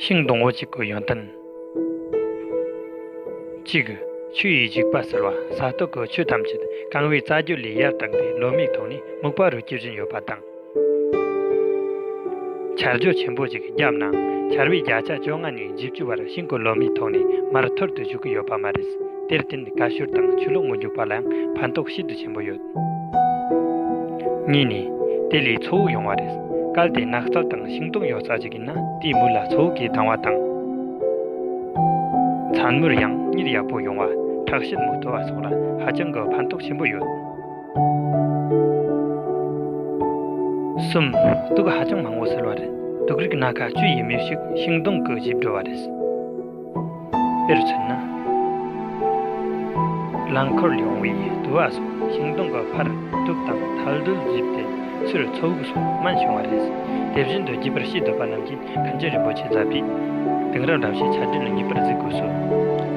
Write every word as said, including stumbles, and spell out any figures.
ཤིང་སྡོང་བོ་གཅིག་གི་ཡོན་ཏན། གཅིག་ཆུ་ཡི་འཇིགས་པ་སེལ་བ། ས་ཐོག་གི་ཆུ་ཐམས་ཅད་རྐང་བའི་རྩ་རྒྱུད་ལས་ཡར་དྲངས་ཏེ་ལོ་མའི་ཐོག་ནས་སྨུག་པ་རུ་སྐྱེ་བཞིན་ཡོད་པ་དང་། ཆར་ཇོ་ཆེན་པོ་ཞིག་བརྒྱབ་ནའང་ཆར་པའི་བརྒྱ་ཆ་བཅོ་ལྔ་ནས་བཞི་བཅུ་བར་ཤིང་གི་ལོ་མའི་ཐོག་ནས་མར་ཐོར་དུ་བཞུགས་ཀྱི་ཡོད་པ་མ་རེད། དེར་བརྟེན་ཀ་ཤོར་དང་ཆུ་ལོག་མི་འཇུག་པ་ལའང་ཕན་ཐོགས་ཤིན་ཏུ་ཆེན་པོ་ཡོད། གཉིས་ནས། དེ་ལས་ཚ་བོ་ཡོང་བ་རེད། གལ་ཏེ་ནགས་ཚལ་དང་ཤིང་སྡོང་ཡོད་ས་ཞིག་ཡིན་ན་དེའི་མུ་ལ་ཚ་བོ་གིས་ལྡང་བ་དང་། ཚན་མུར་ཡང་གཉེར་ཡག་པོ་ཡོང་བ། ཁྲག་ཤེད་མི་མཐོ་བ་སོགས་ལ་ཧ་ཅང་གི་ཕན་ཐོགས་ཆེན་པོ་ཡོད། གསུམ། དུག་ཧ་ཅང་མང་བོ་སེལ་བ་རེད། དུག་རིགས་སྣ་ཁ་བཅུ་ཡས་མས་ཤིག་ཤིང་སྡོང་གིས་བཅོས་འགྲོ་བ་རེད། དཔེར་མཚོན་ན། རླངས་འཁོར་ལས་ཡོང་བའི་དུ་བ་སོགས་ཤིང་སྡོང་གི་ཕར་དུག་དང་ཐལ་རྡུལ་བརྒྱུད་དེ་ཚུར་ཚ་བོ་སོགས་སྨན་བྱུང་བ་རེད། དེ་བཞིན་དུ་རྒྱས་པར་ཤེས་འདོད་པ་རྣམས་ཀྱིས་མཁན་ཆེན་རིན་པོ་ཆེ་ཛ་པིའི་དེང་རབས་རབ་བྱེད་ཆ་འདྲེན་ལ་ངེས་པར་གཟིགས་དགོས་སོ།